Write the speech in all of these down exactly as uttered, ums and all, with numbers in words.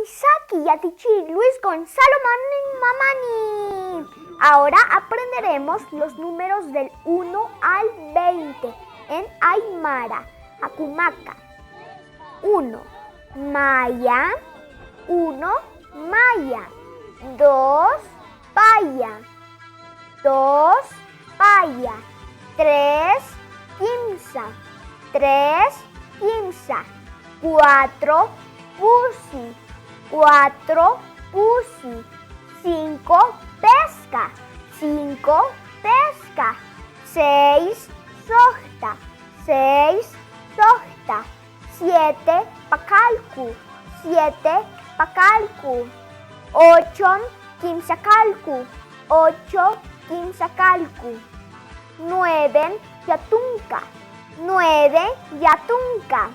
Saki yatichi Luis Gonzalo Manin Mamani. Ahora aprenderemos los números del uno al veinte en aymara. Jakumaka. Uno, maya. Uno, maya. Dos, paya. Dos, paya. Tres, kimsa. Tres, kimsa. Cuatro, pusi. Cuatro, pusi. Cinco, peska. Cinco, peska. Seis, sojta. Seis, sojta. Siete, pakalku. Siete, pakalku. Ocho, kimsa kalku. Ocho, kimsa kalku. Nueve, yatunka. Nueve, yatunka.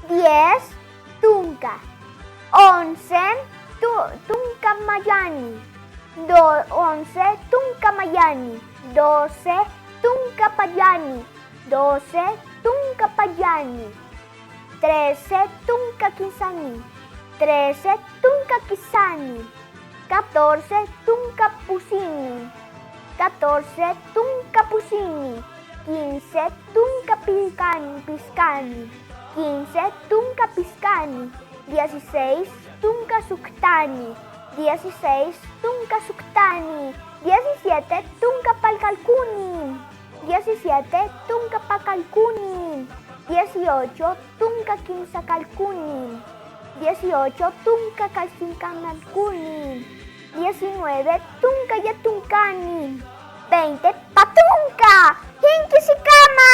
Diez, tunka. Once, tu-, tunka mayani. Do-, once, tunka mayani. Doce, tunka payani. Doce, tunka payani. Trece, tunka kisani. Trece, tunka kisani. Catorce, tunka pusini. Catorce, tunka pusini. Quince, tunka piskani, piskani. Quince, tunka piskani. Dieciséis, tunka suktani. Dieciséis, tunka suktani. Diecisiete, tunka palkalkuni. Diecisiete, tunka pakalkuni. Dieciocho, tunka kimsa kalkuni. Dieciocho, tunka kalsinkanalkuni. Diecinueve, tunka yatunkani. Veinte, patunka. Jinkisikama.